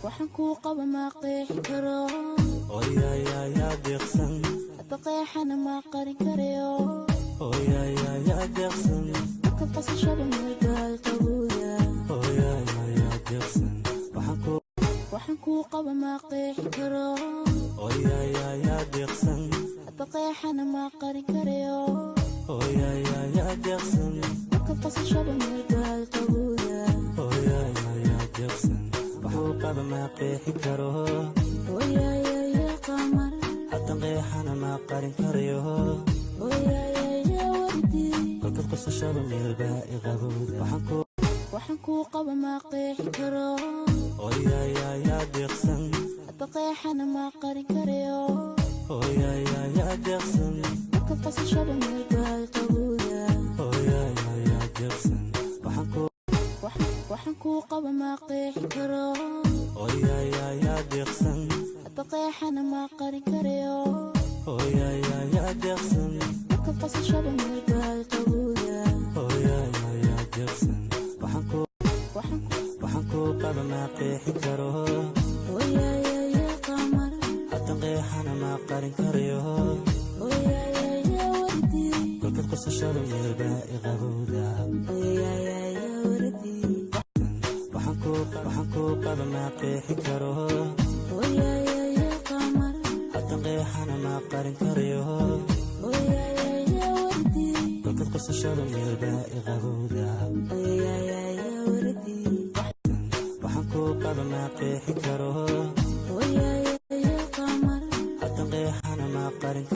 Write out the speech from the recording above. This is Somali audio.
Waxaan kuu qaba ma qeexi karo. Oyayayaa deeqsan. Hadda qeexana ma qarin karayo. Oyayayaa deeqsan. Markaad qosashaba meel baa qabowda. Oyayayaa deeqsan, waxaan ku Waxaan kuu qaba ma qeexi karo. Oyayayaa deeqsan. Hadda qeexana ma qarin karayo. Oyayayaa deeqsan. Markaad qosashaba meel baa qabowda. Oyayayaa deeqsan, waxuu qaba ma qeexi karo. Oyayayaa qamar. Haddan qeexana ma qarin karayo. Oyayayaa wardi. Kolkaad qosashaba meel baa i qabowda, waxaan ku Waxaan kuu qaba ma qeexi karo. Oyayayaa deeqsan. Hadda qeexana ma qarin karayo. Oyayayaa deeqsan. Markaad qosashaba meel baa qabowda. Oyayayaa deeqsan, waxaan ku Waxaan kuu qaba ma qeexi karo. Oyayayaa deeqsan. Hadda qeexana ma qarin karayo. Oyayayaa deeqsan. Markaad qosashaba meel baa qabowda. Oyayayaa deeqsan, waxaan ku Waxaan waxaan kuu qaba ma qeexi karo. Oyayayaa qamar. Haddan qeexana ma qarin karayo. Oyayayaa wardi. Kolkaad qosashaba meel baa i qabowda. Oyayayaa wardi. Waxaan kuu qaba ma qeexi karo. Oyayayaa qamar. Haddan qeexana ma qarin karayo. Oyayayaa wardi. Kolkaad qosashaba meel baa i qabowda.